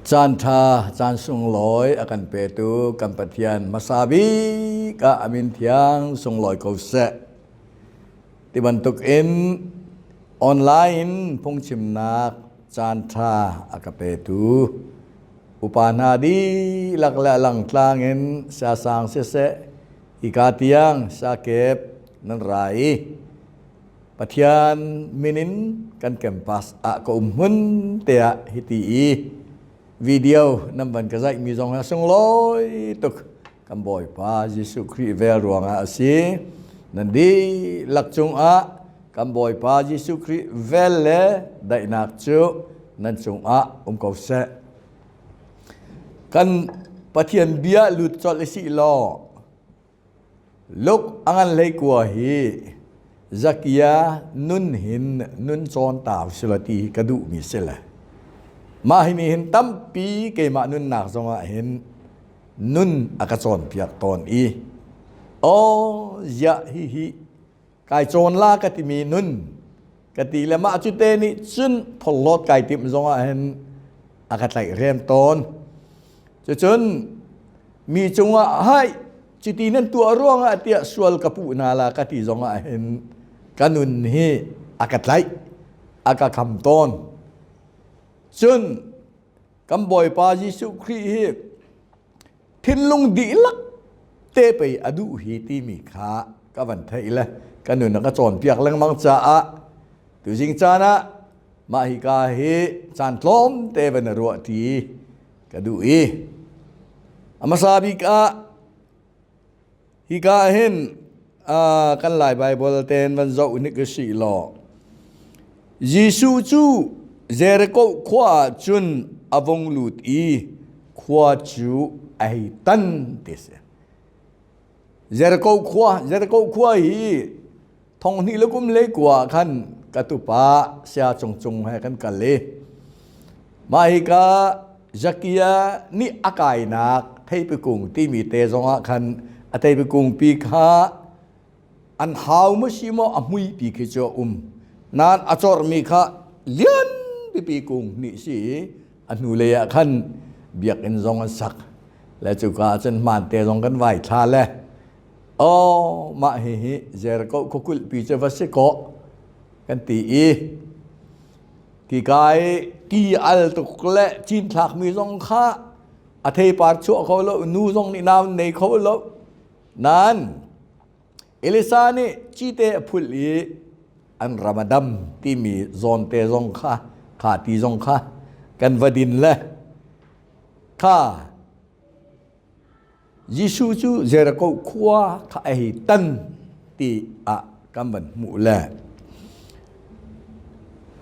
Caan ṭha, caan sunglawi a kan petu kan Pathian hmasa bik ah a min thiang sunglawi ko seh. Ti bantuk in online phungchimnak caan ṭha a ka petu upa hna dihlak le langtlang in siasang siseh hika tiang siakep nan ra i Pathian min in kan campus ah ka um hmun te ah hiti i video nan van ka zaih mi zong hi sunglawi tuk kan Bawipa Jesuh Khrih vel ruangah a si. Nan dihlak cungah kan Bawipa Jesuh Khrih vel le daihnak cu nan cungah um ko seh. Kan Pathian bia lut colh i sih law Luk a ngan hlei kua hi Zakia nun hin nun cawn ta sila ti hi ka duhmi si le mah hi nih hin tampi keimah nunnak zongah hin nun a ka cawnpiak tawn i aw ziah hihi kai cawn la ka timi nun ka ti le mah cu te nih cun pholhlawt kai timh zongah hin a ka tlaih rem tawn. Cucun mi cungah hai cuti nan tuah ruangah tiah sual ka puh hna la ka ti zongah hin ka nun hi a ka tlaih a ka kham tawn. Cun kan Bawipa Jesuh Khrih hi thinlung dihlak te pei a duh hi timi kha ka van theih le ka nun a ka cawnpiak lengmang caah tuzing caan ah mah hika hi caan tlawm te van ruah ti ka duh i a hmasa bik ah hika hin kan Lai Baibal ten van zoh hnik u sih law Jesuh cu Jericho khua ah cun a vung lut i khua cu a hei tan ti si. Jericho khua Jericho khua hi thong hnih le kum le kua khan ka tupa sia cung cung he kan kal i mah hi ka Zakia nih a kainak theipi kung timi te zongah khan a theipi kung pi kha an hau ma si maw a hmui pi khi cu a um nan a cormi kha lian pipi kung nih si a hnu lei ah khan biakinn zong an sak le cuka ah cun hmaan te zong kan vai thla le aw mah hihi Jericho khuakulh pi cu va si kaw kan ti i ti kai ti al tuk le cinthlak mi zong kha a theipar chuah kho lo nu zong nih nau nei kho lo nan Elisa nih cite a phulh i an ram a dam timi zawnte zong kha kha ti zong kha kan va din le kha Jesuh cu Jericho khua kha a hei tan ti ah kan van hmuh le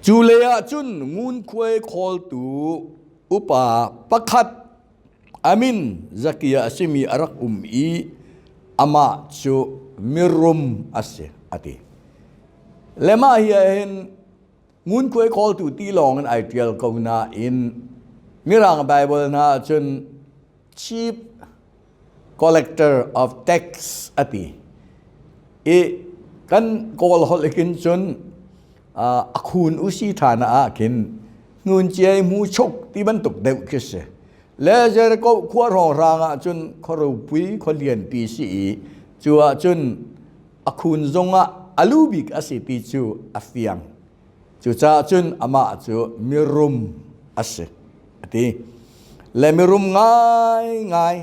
cu lei ah cun ngunkhuai khawltu upa pakhat amin Zakia a simi a rak um i amah cu mirum a si a ti. Le mah hi ah hin ngunkhuai khawltu ti lawng in ai ṭial ko nain Mirang Bible hna ahcun chief collector of tax a ti. I kan Kawl holh hin cun a khun usi ṭhan ah khin hnun ciai mu chuk ti bantuk deuh khi si. Le Jericho khua hrawnghrang ah cun khuaropui khualian pi si i cu ah cun a khun zong ah a lu bik a si ti cu a fiang. Cucaah cun amah cu mirum a si a ti. Le mirum ngaingai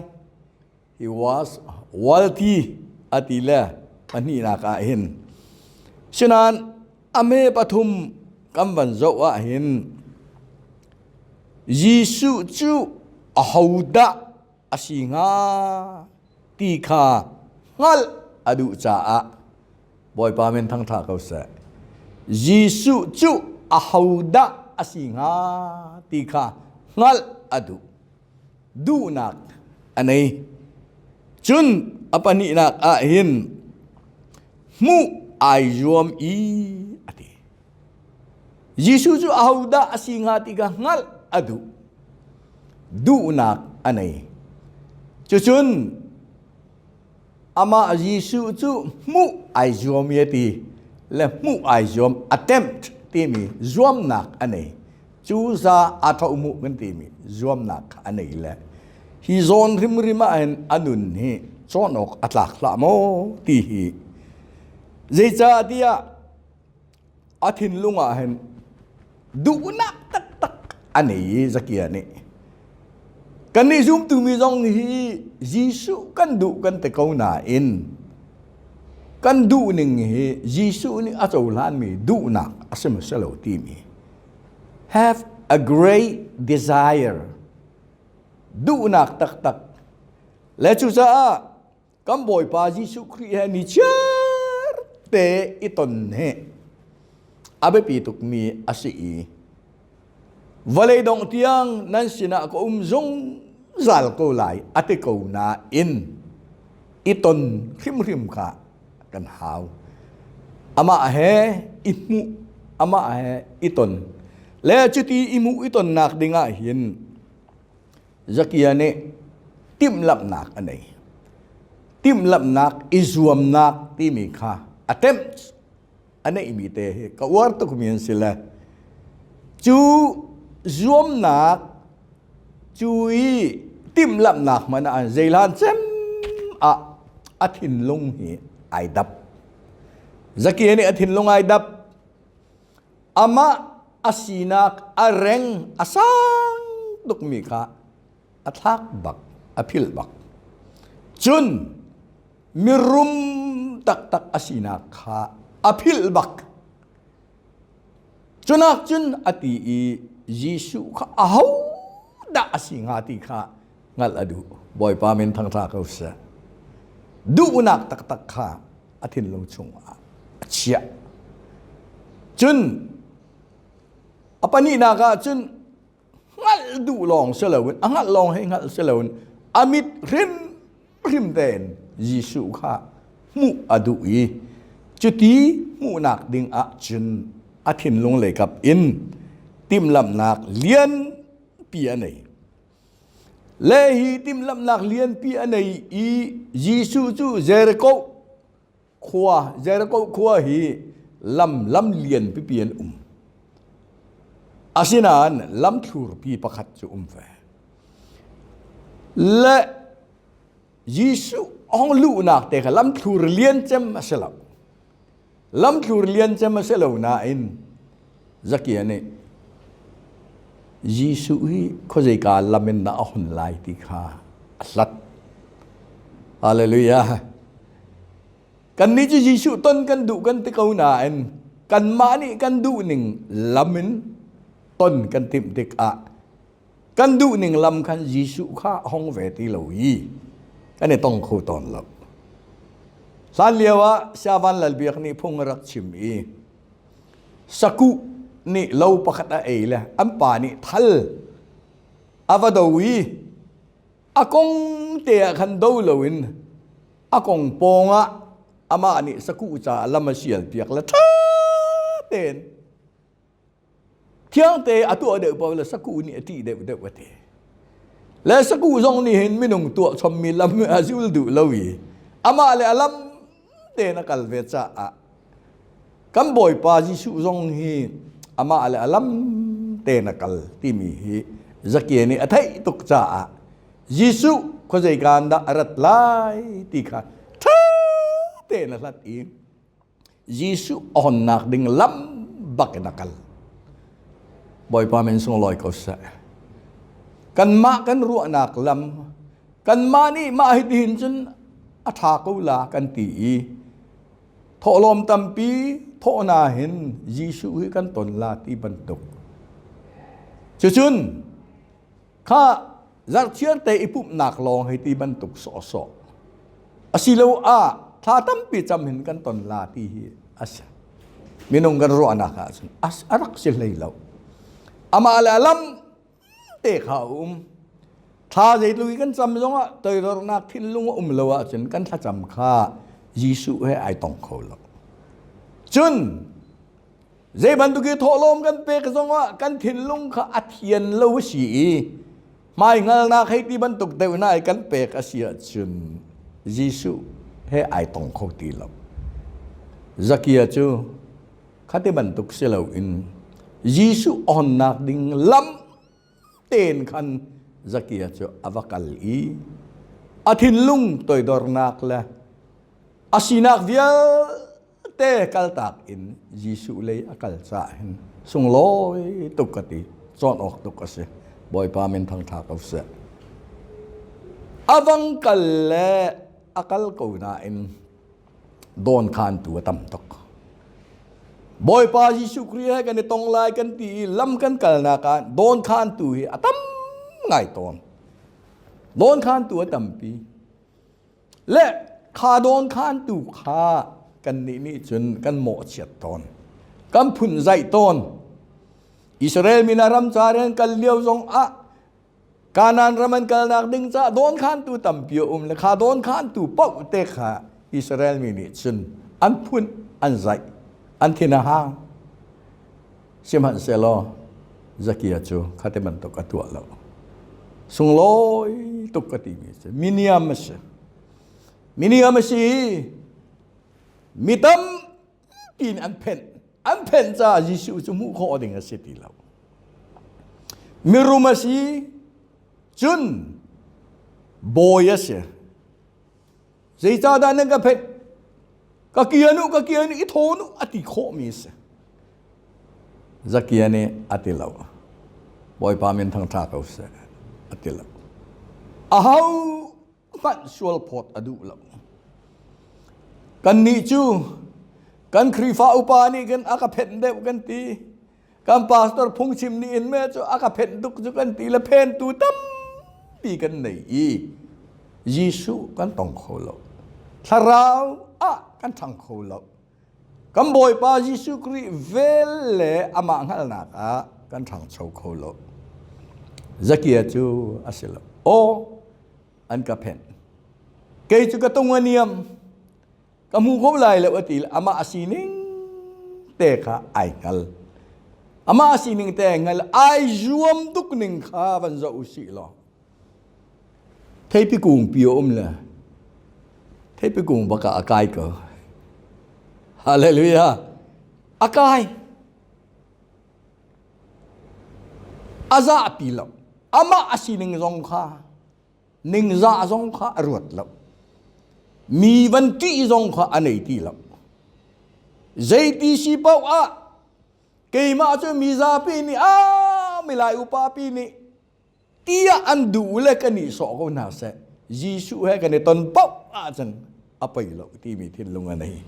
he was wealthy a ti le pahnihnak ah hin sinain a me pathum kan van zoh ah hin Jesuh cu ahodah a si hnga ti kha hngalh a duh caah Bawipa min thangṭha ko seh. Jesuh cu ahodah a si hnga ti kha hngalh a duh. Duhnak a nei. Cun a pahnihnak ah hin hmuh ai zuam i a ti. Jesuh cu ahodah a si hnga ti kha hngalh a duh. Duhnak a nei. Cucun amah Jesuh cu hmuh ai zuam i a ti le hmuh ai zuam attempt timi zuamnak a nei. Cu za a tho mu kan timi zuamnak kha a nei le hi zawn hrimhrim ah hin a nun hi cawn awk a tlak hlah maw ti hi zeicah tiah a thinlung ah hin duhnak taktak a nei i Zakia nih kannih zumtu mi zong hi Jesuh kan duh kan ti ko nain kan duh ning hi Jesuh nih a cohlanmi duhnak a si maw si lo timi have a great desire duhnak taktak le cucaah kan Bawipa Jesuh Khrih he ni chiar te i ton hi a biapi tukmi a si i vawlei dongh tiang nan sinah ka um zungzal ko lai a ti ko nain i ton hrimhrim kha kan hau. Amah he i hmuh, amah he i ton. Le cuti i hmuh i tonnak dingah hin Zakia nih timhlamhnak a nei. Timhlamhnak i zuamnak timi kha attempt a neihmi te hi ka uar tukmi an si le cu zuamnak cu i timhlamhnak hmanh ah zeihlan cem ah a thinlung hi ai dap. Zakia nih a thinlung ai dap. Amah a sinak a reng a sang tukmi kha a thlak bak, a philh bak. Cun mirum taktak a sinak kha a philh bak. Cunak cun a ti i Jesuh kha aho dah a si hnga ti kha hngalh a duh. Bawipa min thangṭha ko seh. Duhnak taktak kha a thinlung chungah a chiah. Cun a pahnihnak ah cun hngalh duh lawng si loin a hngalh lawng hei hngalh si loin a mit hrimhrim tein Jesuh kha hmuh a duh i cuti hmuhnak ding ah cun a thinlung leikap in timhlamhnak lianpi a nei. Le hi timhlamhnak lianpi a nei i Jesuh cu Jericho khua Jericho khua hi lam lam lian pipi an um. Asinain lamthlurpi pakhat cu um ve. Le Jesuh ong luhnak te kha lamthlur lian cem a si lo. Lamthlur lian cem a si lo nain Zakia nih Jesuh hi khuazeika lam in dah a hun lai ti kha a hlat. Hallelujah. Kannih cu Jesuh ton kan duh kan ti ko nain kanmah nih kan duh ning lam in ton kan timh tikah kan duh ning lam khan Jesuh kha a hong ve ti lo i kan i tong kho tawn lo. Hlan lio ah Siavan Lal Biak nih phung a rak chim i sakuh nih lo pakhat a ei le an pa nih thal a va do i a kong te ah khan do loin a kong pawng ah amah nih sakuh caah lam a sial piak le ṭha tein thiang te a tuah deuh paoh le sakuh nih a ṭih deuh deuh a ti le sakuh zong nih hin minung tuah chommi lam a zul duh lo i amah le a lam tein a kal ve caah kan Bawipa Jesuh zong hi amah le a lam tein a kal timi hi Zakia nih a theih tuk caah Jesuh khuazei kaan dah a rat lai ti kha ṭha tein a hlat i Jesuh onnak ding lam bak in a kal. Bawipa min sunglawi ko seh. Kanmah kan ruahnak lam, kanmah nih mah hi tihin cun a ṭha ko la kan ti i thawhlawm tampi thawhna hin Jesuh hi kan ton la ti bantuk. Cucun kha zarhthiar te i pumhnak lawng hei ti bantuk sawhsawh asiloah thla tampi cam hin kan ton la ti hi a si minung kan ruahnak ah cun a rak si hlei lo amah le a lam te kha a um thla zeitluk i kan cam zongah toidornak thinlung a um lo ahcun kan thlacam kha Jesuh he ai tong kho lo cun Zei bantuk i thawhlawm kan pek zongah kan thinlung kha a thian lo a si i hmaihngalnak hei ti bantuk deuh hna i kan pek a si ahcun Jesuh he ai tong kho ti lo. Zakia cu khati bantuk si loin Jesuh onnak ding lam ten khan Zakia cu a va kal i a thinlung toidornak le a sinak vialte kaltak in Jesuh lei a kal caah hin sunglawi tuk ka ti cawn awk tuk a si. Bawipa min thangṭha ko seh. A vang kal le a kal ko nain dawnkhantu a tam tuk. Bawipa Jesuh Khrih he kan i tong lai kan ti i lam kan kalnak ah dawnkhantu hi a tam ngai tawn. Dawnkhantu a tampi. Le kha dawnkhantu kha kannih nih cun kan mawhchiat tawn. Kan phunzaih tawn. Israel mi na ram ca rian kal lio zong ah Kanaan ram an kalnak ding caah dawnkhantu tampi a um le kha dawnkhantu paoh te kha Israel mi nih cun an phun an zaih an thin a hang. Sihmanhsehlaw Zakia cu khate bantuk a tuah lo. Sunglawi tuk ka timi cu miniam a si. Miniam a si i mi tampi nih an phenh. An phenh caah Jesuh cu hmuh khawh ding a si ti lo. Mirum a si, cun bawi a si. Zeicahdah nan ka phenh? Ka kian u, ka kian u, i thawn u, a ti khawhmi a si. Zakia nih a ti lo. Bawipa min thangṭha ko seh, a ti lo. Aho hmanh sual phawt a duh lo. Kannih cu kan Khrihfa upa nih khin a ka phenh deuh kan ti. Kan pastor phungchim nih in me cu a ka phenh tuk cu kan ti le phentu tampi kan nei i Jesuh kan tong kho lo. Thlarau ah kan ṭhang kho lo. Kan Bawipa Jesuh Khrih vel le amah hngalhnak ah kan ṭhangcho kho lo. Zakia cu a si lo. Aw, an ka phenh. Kei cu ka tung a niam. Ka hmu kho lai lo a ti le amah a sining te kha ai hngal. Amah a sining te ai hngal. Ai zuam tuk ning kha van zoh u sih law. Theipi kung pi a um le theipi kung bak ah a kai ko. Hallelujah. A kai. A zahpi lo. Amah a sining zong kha ningzah zong kha a ruat lo. Mi van ṭih zong kha a nei ti lo. Zeiti si paoh ah keimah cu mizapi nih a milai upa pi nih tiah an duh le kan i sawh ko hna seh Jesuh he kan i ton paoh ahcun a poi lo timi thinlung a nei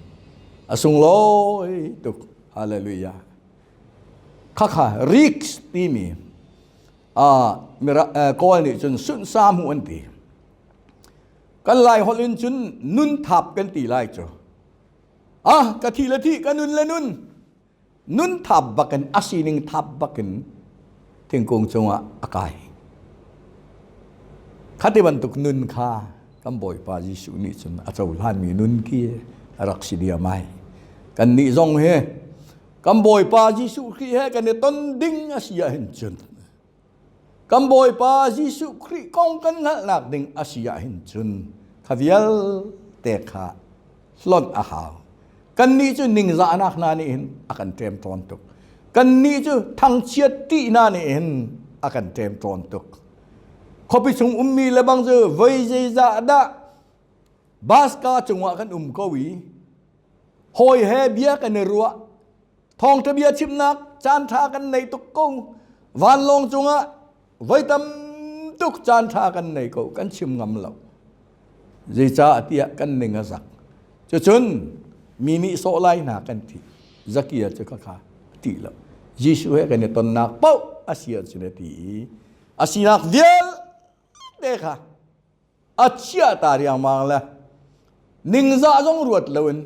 a sunglawi tuk. Hallelujah. Khakha risk timi Kawl nih cun sunhsa hmuh an ti. Kan Lai holh in cun nun thap kan ti lai cu. Ah ka thi le thi ka nun le nun. Nun thap bakin a sining thap bakin thingkung cungah a kai. Khati bantuk nun kha kan Bawipa Jesuh nih cun a cohlanmi nun khi a rak si diam ai. Kan nih zong hi kan Bawipa Jesuh Khrih he kan i ton ding a si ahhin cun kan Bawipa Jesuh Khrih kong kan hngalhnak ding a si ahhin cun kha vialte kha hlonh a hau. Kannih cu ningzahnak hna nih hin a kan ṭem tawn tuk. Kannih cu thangchiat ṭihna nih hin a kan ṭem tawn tuk. Khuapi chung ummi le bang cu voi zeizah dah baska cungah kan um ko i hawi he bia kan i ruah thawngṭha bia chimnak caan ṭha kan nei tuk ko vanlawng cungah voi tam tuk caan ṭha kan nei ko kan chim ngam lo zeicah tiah kan ning a zak cucun mi nih sawh lai hna kan ti Zakia cu khakha ti lo Jesuh he kan i tonnak paoh a si ahcun a ti i a sinak vialte kha a chiah ta riangmang le ningzah zong ruat loin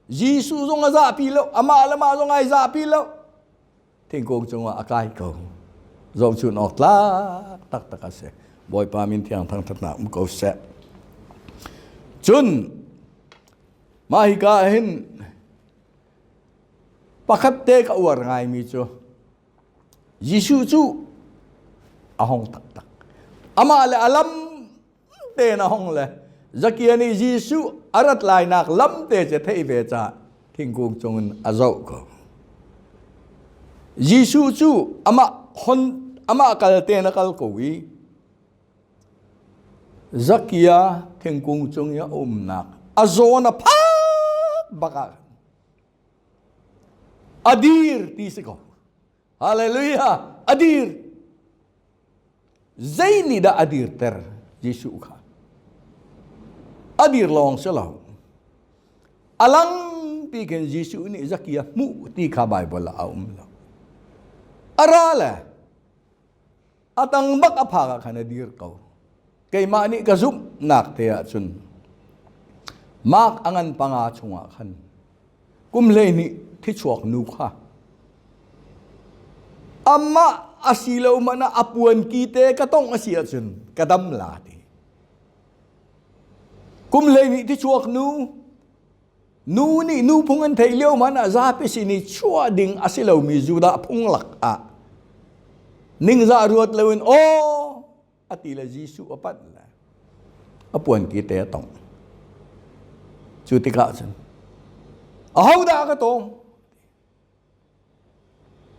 Jesuh zong a zahpi lo amah le mah zong ai zahpi lo thingkung cungah a kai ko. Zohchun awk tlak taktak a si. Bawipa min thiang thangṭhatnak um ko seh. Cun mah hika hin pakhat te ka uar ngaimi cu Jesuh cu a hong taktak. Amah le a lam te na hong le Zakia nih Jesuh a rat lainak lam te cu theih ve caah thingkung cungin a zoh ko. Jesuh cu amah hon amah kal te na kal ko i Zakia thingkung cung i a umnak a zawn a phak bak ah a dir ti si ko. Hallelujah! A dir. Zei nih dah a dirter Jesuh kha? A dir lawng si lo. A langpi khin Jesuh nih Zakia hmuh ti kha Baibal ah a um lo. A ra le a tang bak a phak ah khan a dir ko. Keimah nih ka zumhnak te ahcun Mark a ngan panga chungah khan kum 12 thichuak nu kha amah a si lo man ah a puan ki te ka tong a si ahcun ka dam la ti. Kum 12 thichuak nu nu nih nu phung an theih lio man ah zapi sin i chuah ding a si lomi Judah phung lak ah ningzah ruat loin aw a ti le Jesuh a panh le a puan ki te a tong. Cu tikah cun ahodah ka tong?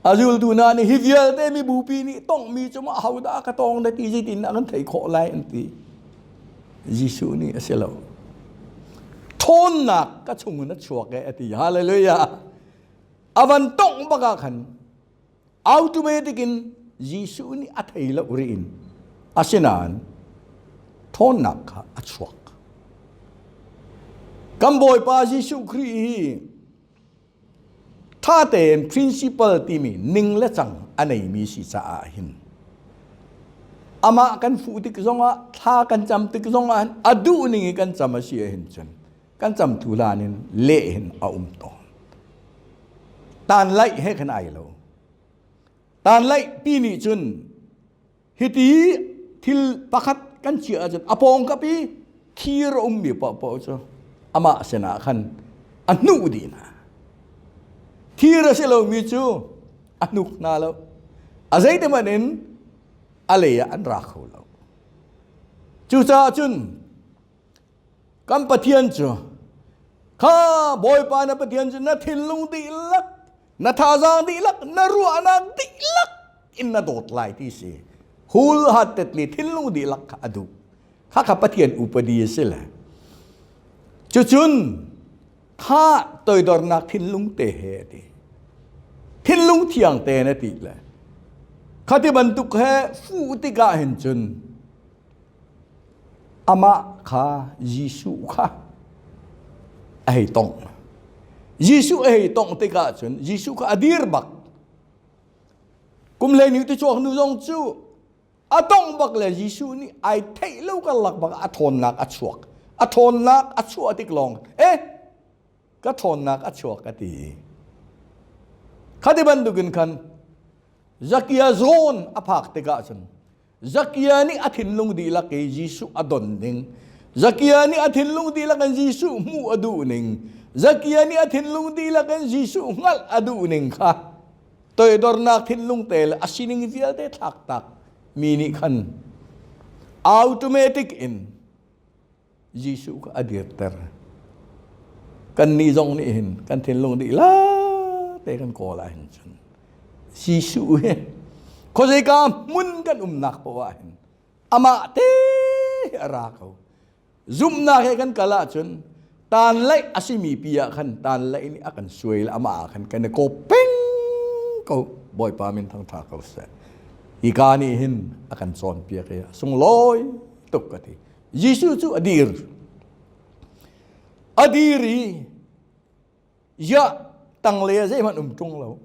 A zultu hna nih hi vialte mibupi nih tonghmi cu mah ahodah ka tong na ti zeitin dah kan theih khawh lai an ti. Jesuh nih a si lo. Ṭhawnnak ka chung in a chuak e a ti. Hallelujah. A van tongh bak ah khan automatic in Jesuh nih a thei lo ri in asinain ṭhawnnak kha a chuak. Kan Bawipa Jesuh Khrih hi Ṭha tein principle timi ning le cang a neimi si caah hin amah kan fuh tik zongah thla kan cam tik zongah hin a duh ning i kan cam a si ahhin cun kan cam tu hlan in leh hin a um tawn. Tan laih he khan ai lo. Tan laih pi nih cun hiti thil pakhat kan chiah ahcun a pawngkap i thir a ummi paohpaoh cu amah sinah khan a hnuh dih hna. Thir a si lomi cu a hnuk hna lo. A zeitihmanh in a lei ah an ra kho lo. Cucaah cun kan Pathian cu kha Bawipa na Pathian cu na thinlung dihlak na thazaang dihlak na ruahnak dihlak in na dawt lai ti si hul hat tetli thinlung dihlak kha a duh kha kha Pathian upadi a si le cucun kha toidornak thinlung te he a ti thinlung thiang te na ti le khati bantuk he fu tikah hin cun Amah kha Jesuh kha a hei tongh. Jesuh a hei tongh tikah cun Jesuh kha a dir bak. Kum 12 ti chuak nu zong cu a tongh bak le Jesuh nih ai theih lo karlak bak a ṭhawnnak a chuak. A ṭhawnnak a chuah tik lawng eh ka ṭhawnnak a chuak a ti. Khati bantukin khan Zakia zawn a phak tikah cun Zakia nih a thinlung dihlak i Jesuh a don ning, Zakia nih a thinlung dihlak in Jesuh hmuh a duh ning, Zakia nih a thinlung dihlak in Jesuh hngalh a duh ning kha toidornak thinlung te le a sining vialte thlak tak mi nih khan automatic in Jesuh kha a dirter. Kannih zong nih hin kan thinlung dihlak te kan kawl ah hin cun Jesuh hi khuazeika hmun kan umnak poah ah hin amah te a ra ko. Zumhnak he kan kal ahcun tan laih a simi pi ah khan tan laih nih a kan suai le amah ah khan kan i kawp peng ko. Bawipa min thangṭha ko seh. Hika nih hin a kan cawnpiak i a sunglawi tuk ka ti. Jesuh cu a dir. A dir i ya tanglei ah zeihmanh um ṭung lo.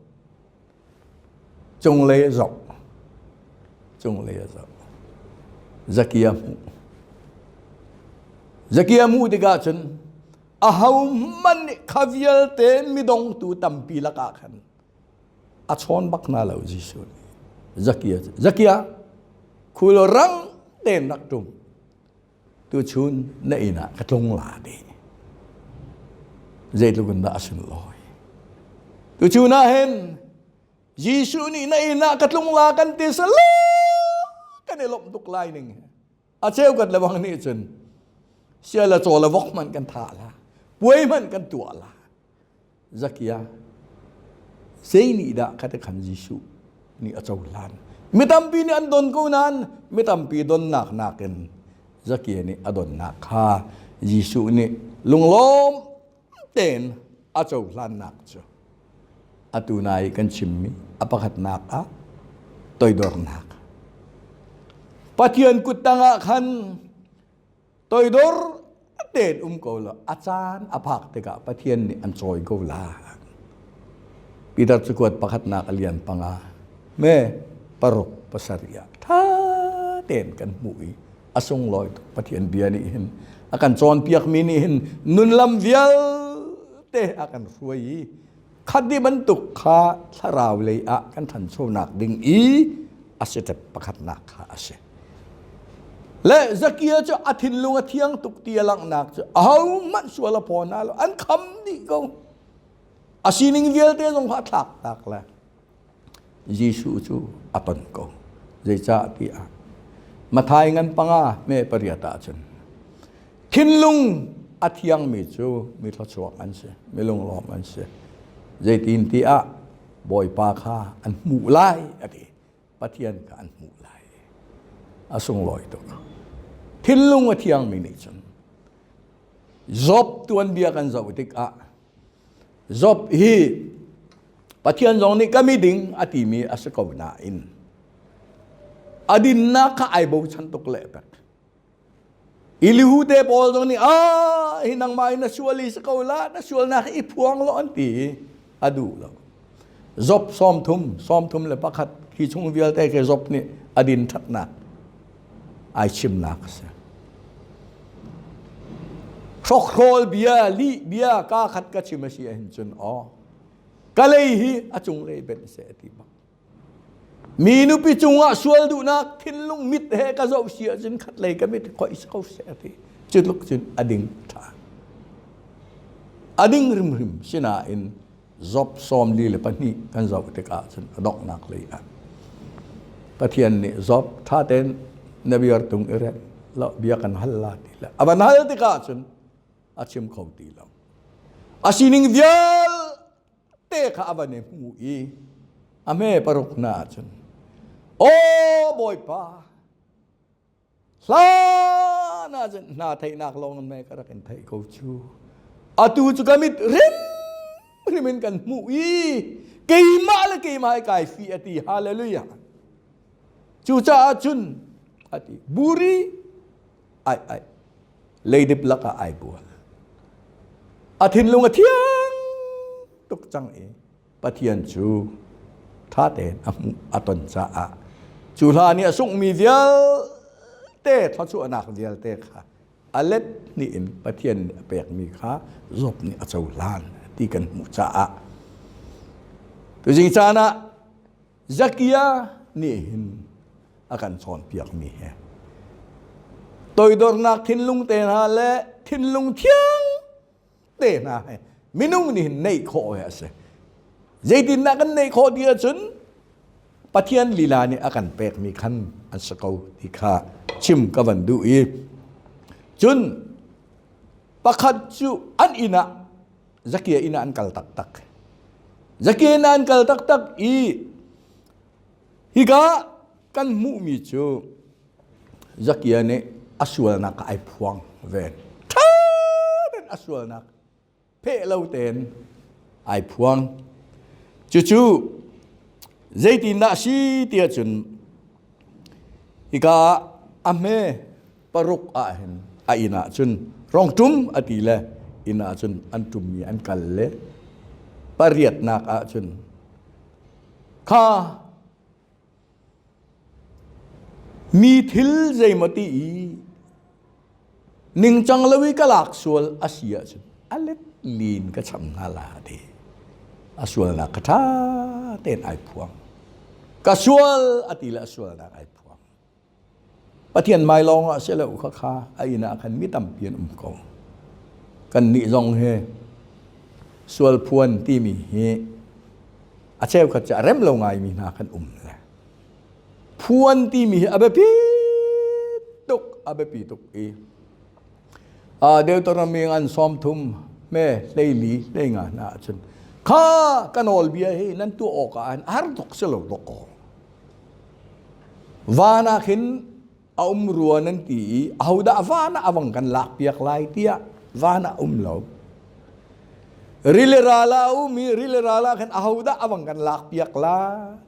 Cunglei a zoh. Cunglei a zoh. Zakia hmuh. Zakia hmuh tikah cun ahohmanh nih kha vialte midongtu tampi lakah khan a chawn bak hna lo Jesuh nih. Zakia Zakia khul rang tein rak ṭum tuchun na inn ah ka tlung la ti zeitluk in dah a sunlawi tuchun ah hin Jesuh nih na inn ah ka tlung la kan ti sala kan i lawmh tuk lai ning a cheu kat lebang nih cun sia le caw le vok hmanh kan thah la puai hmanh kan tuah la Zakia. Zei nih dah kha te khan Jesuh nih a cohlan? Mi tampi nih an don ko nain mi tampi donnak nakin Zakia nih a donnak kha Jesuh nih lunglawm tein a cohlannak cu atu nai kan chimmi a pakhatnak ah toidornak. Pathian kut tangah khan toidor tein um ko law a caan a phak tikah Pathian nih an cawi ko la. Peter cakuat pakhatnak a lian panga me paruk pasarih ah ṭha tein kan hmuh i a sunglawi tuk Pathian bia nih hin a kan cawnpiakmi nih hin nunlam vialte a kan hruai i khat di bantuk kha thlarau lei ah kan ṭhanchonak ding i a si ṭep pakhatnak kha a si. Le Zakia cu a thinlung a thiang tuk ti a langhnak cu ahohmanh sual a phaw hna lo an kham dih ko. A sining vialte zong kha a thlak tak le Jesuh cu a ton ko. Zeicah tiah Mathai ngan panga me pariat ah cun thinlung a thiangmi cu mi thluachuak an si, mi lunglawm an si. Zeitin tiah Bawipa kha an hmuh lai a ti. Pathian kha an hmuh lai. A sunglawi tuk. Thinlung a thiangmi nih cun Job tuanbia kan zoh tikah Job hi Pathian zong nih ka miding a timi a si ko nain a dinnak kha ai bochan tuk le pek. Elihu te pawl zong nih ah hi nangmah in na sual i si ko la na sualnak i phuang lo an ti a duh lo. Job 30 31 khi chung vialte ke Job nih a din ṭhatnak ai chimnak a si. Hrokhrawl bia, lih bia ka khat ka chim a si ahhin cun aw ka lei hi a cunglei benh seh a ti bak. Mi nupi cungah sual duhnak thinlung mit he ka zoh si ahcun khatlei ka mit khoih ko seh a ti. Cu tluk cun a ding ṭha. A ding hrimhrim sinain Job 42 kan zoh tikah cun a donghnak lei ah Pathian nih Job ṭha tein na biar tung i rem lo bia kan hal la ti le a van hal tikah cun a chim kho ti lo. A sining vialte kha a van i hmu i a hme paruk na ahcun Aw Bawipa hlan ahcun hna theihnak lawng in ka rak in theih ko cu atu cu ka mit rim hrim in kan hmuh i keimah le keimah i kai fi a ti hallelujah cucaah cun a ti buri ai ai leidip lakah ai bual a thinlung a thiang tuk cang i Pathian cu ṭha tein a hmuh a ton caah cu hla nih a sunghmi vialte thluachuahnak vialte kha a let hnih in Pathian nih a pekmi kha Job nih a cohlan ti kan hmuh caah tuzing caan ah Zakia nih hin a kan cawnpiakmi he toidornak thinlung te hna le thinlung thiang te hna he minung nih hin neih khawh he a si. Zeitindah kan neih khawh ti ahcun Pathian lila nih a kan pekmi khan an si ko ti kha chim ka van duh i cun pakhat cu an inn ah Zakia inn ah an kal taktak. Zakia inn ah an kal taktak i hika kan hmuhmi cu Zakia nih a sualnak ai phuang ve. Ṭha tein a sualnak pheh lo tein ai phuang. Cucu zeitindah a si ti ahcun hika a hme paruk ah hin a inn ah cun rong ṭum a ti le inn ah cun an ṭummi an kal le pariatnak ah cun kha Mi thil zeimaw ti i ningcang lo i ka lak sual a si ahcun a let lin ka cham hna la ti. A sualnak kha ṭha tein ai phuang. Ka sual a ti le a sualnak ai phuang. Pathian mai lawng ah si lo kha kha a inn ah khan mi tampi an um ko. Kannih zong hi sual phuan timi hi a cheukhat cu a rem lo ngaimi hna kan um le phuan timi hi a biapi tuk a biapi tuk i Deuteronomy an 30 me 14 hlei nga hna ahcun. Kha ka nawlbia hi nan tuah awk ah an har tuk si lo dawk kaw. Van ah khin a um rua nan ti i ahodah van ah a vang kan lak piak lai tiah van ah um lo. Rili ral ah a um i rili ral ah khan ahodah a vang kan lak piak la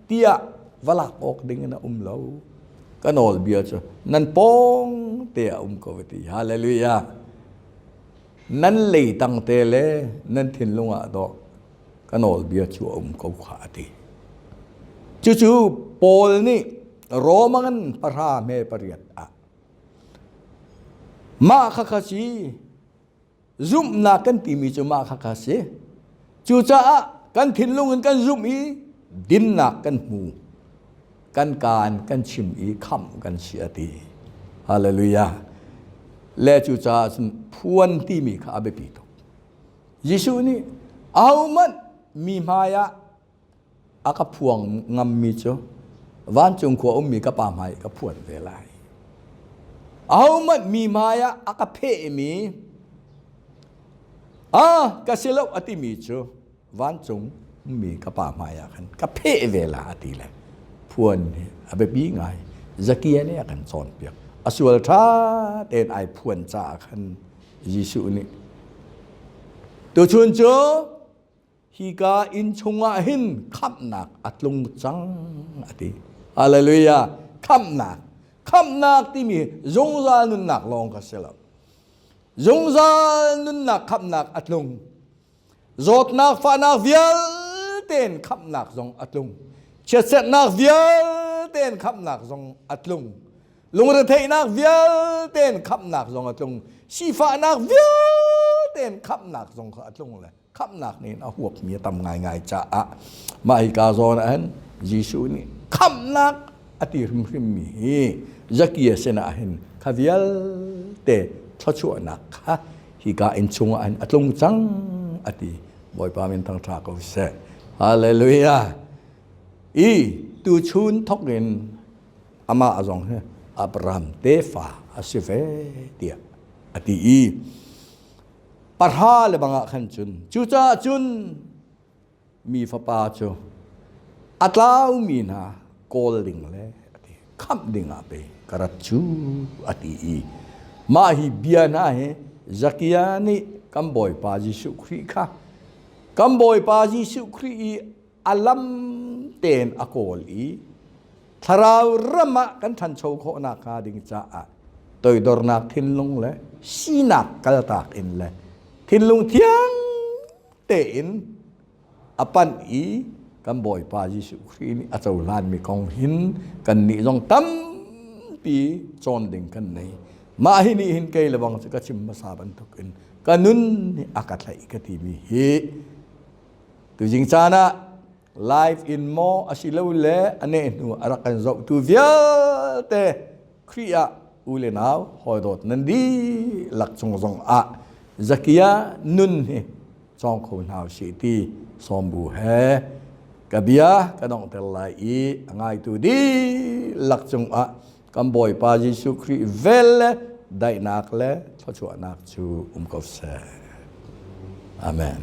tiah va lak awk ding in a um lo. Ka nawlbia cu nan pawng te ah um ko ti. Hallelujah. Nan leitang te le nan thinlung ah dawh ka nawlbia cu a um ko kha a ti. Cucu Paul nih Roman pahra hme pariat ah mah khakha si zumhnak kan timi cu mah khakha si. Cucaah kan thinlung in kan zumh i dinnak kan hmu. Kan kaan kan chim i khamh kan si a ti. Hallelujah. Le cucaah cun phuan timi kha a biapi tuk. Jesuh nih ahohmanh mi hmai ah a ka phuang ngammi cu vancung khua ummi ka pa hmai ka phuan ve lai. Ahohmanh mi hmai ah a ka phehmi ah ka si lo a timi cu vancung ummi ka pa hmai ah khan ka pheh ve la a ti le phuan hi a biapi ngai. Zakia nih a kan cawnpiak. A sual ṭha tein ai phuan caah khan Jesuh nih tuchun cu hika inn chungah hin khamhnak a tlung cang a ti. Hallelujah. Khamhnak. Khamhnak timi zungzal nunnak lawng kha si lo. Zungzal nunnak khamhnak a tlung. Zawtnak fahnak vialte in khamhnak zong a tlung. Chiatserhnak vialte in khamhnak zong a tlung. Lungretheihnak vialte in khamhnak zong a tlung. Sifahnak vialte in khamhnak zong kha a tlung le khamhnak nih a huapmi a tam ngaingai caah mah hika zawn ah hin Jesuh nih khamhnak a ti hrimhrimmi hi Zakia sinah hin kha vialte thluachuahnak kha hika inn chungah hin a tlung cang a ti. Bawipa min thangṭha ko seh. Hallelujah. I tuchun thawk in amah zong hi Abraham tefa a si ve tiah a ti i pahra le bangah khan cun cucaah cun mi fapa cu a tlaumi hna kawl ding le a ti khamh ding ah pe ka rat cu a ti i mah hi bia hna hi Zakia nih kan Bawipa Jesuh Khrih kha kan Bawipa Jesuh Khrih i a lam tein a kawl i thlarau ram ah kan ṭhancho khawh nakhnga ding caah toidornak thinlung le sinak kaltak in le thinlung thiang tein a panh i kan Bawipa Jesuh Khrih nih a cohlanmi kong hin kannih zong tampi cawn ding kan nei. Mah hi nih hin kei le bang cu ka chim hmasa bantukin ka nun nih a ka tlaih ka timi hi tuzing caan ah live in maw asilole a neh hnu a rak kan zohtu vialte Khrih ah u le nau hawi dawt nan dihlak cung zong ah Zakia nun hi cawng kho hna usih ti sawmbu he ka bia ka donghter lai i a ngaitu dihlak cungah kan Bawipa Jesuh Khrih vel le daihnak le thluachuahnak cu um ko seh. Amen.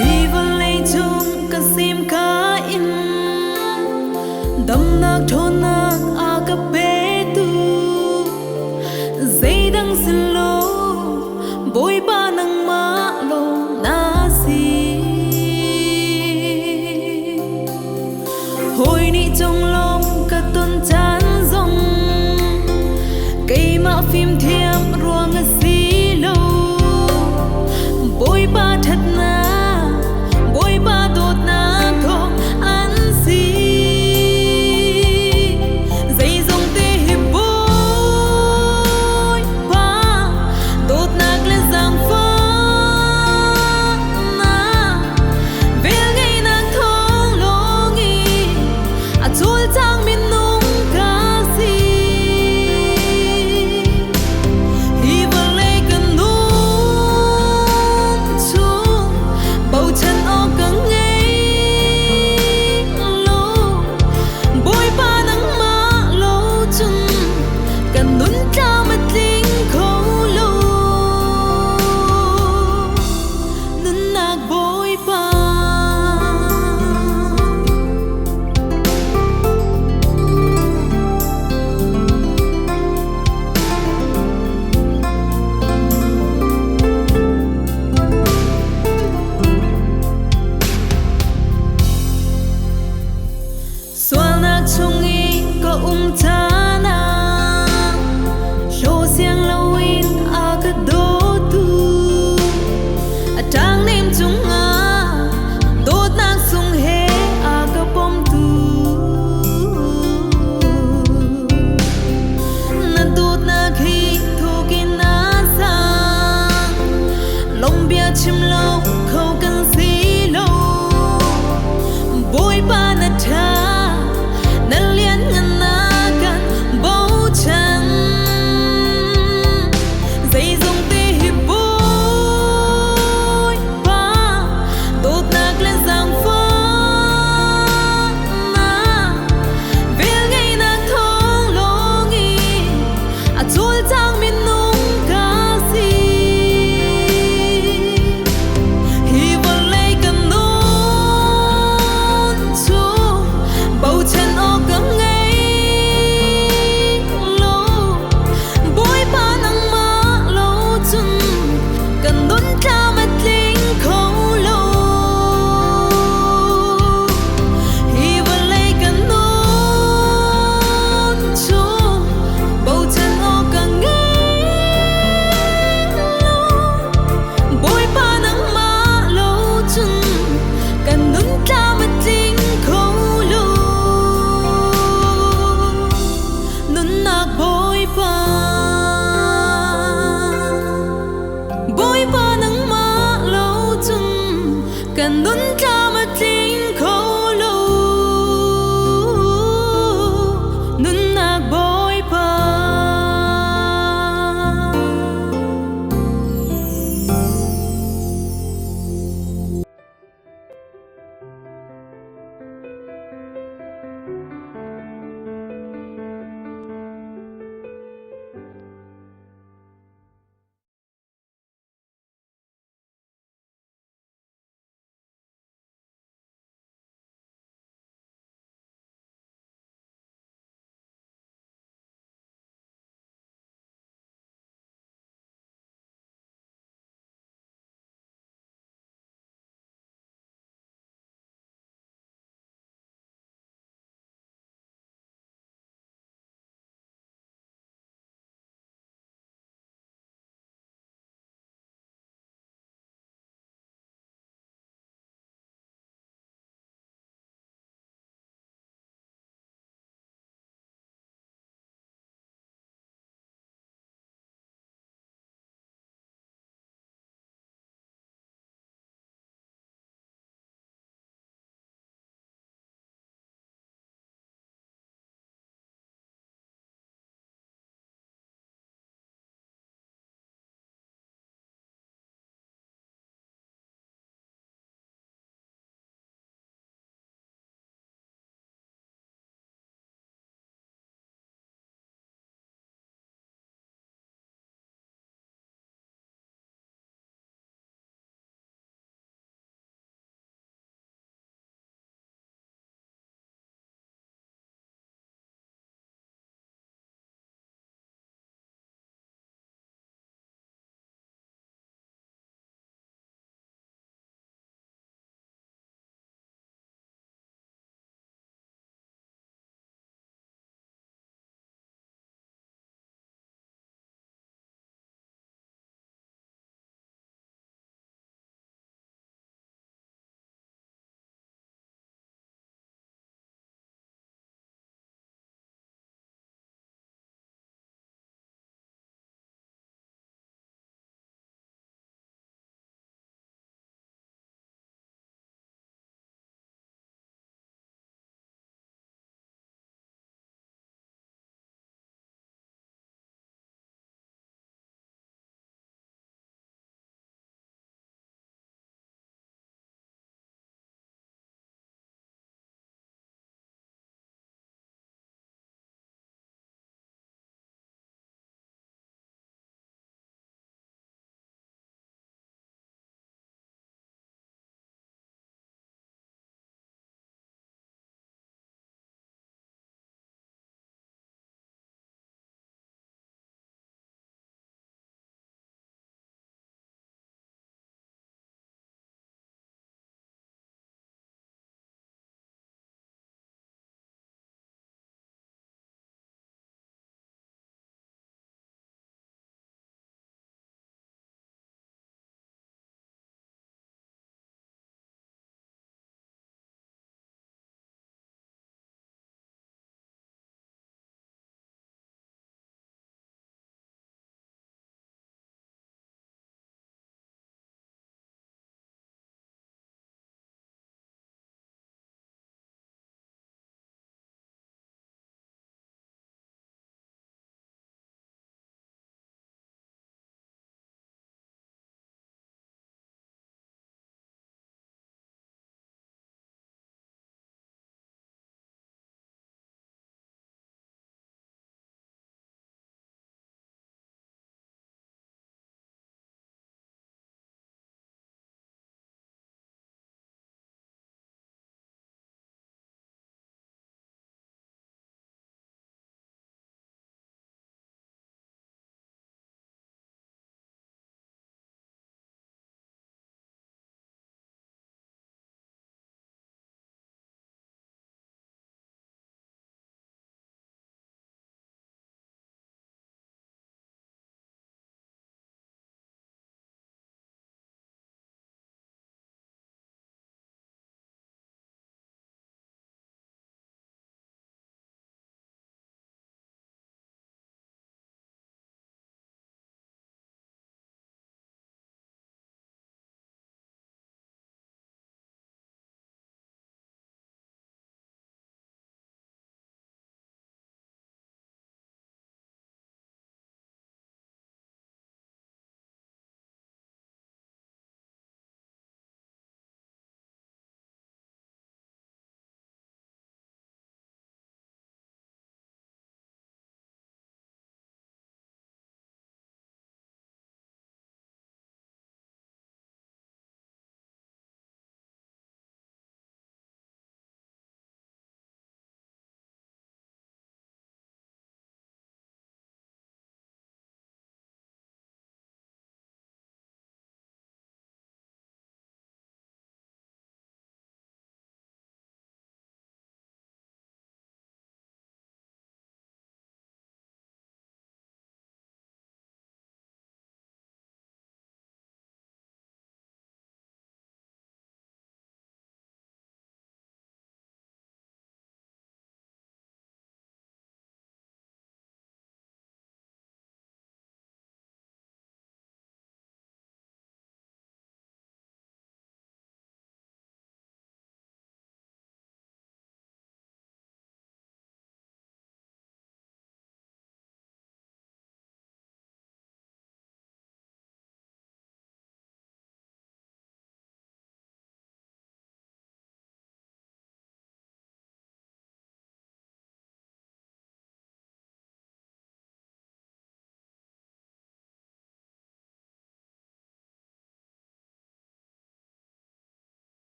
Hi vawlei cung ka sim ka in damnak ṭhawnnak a ka petu. Bawipa. Bawipa nangmah lo cun kan nun.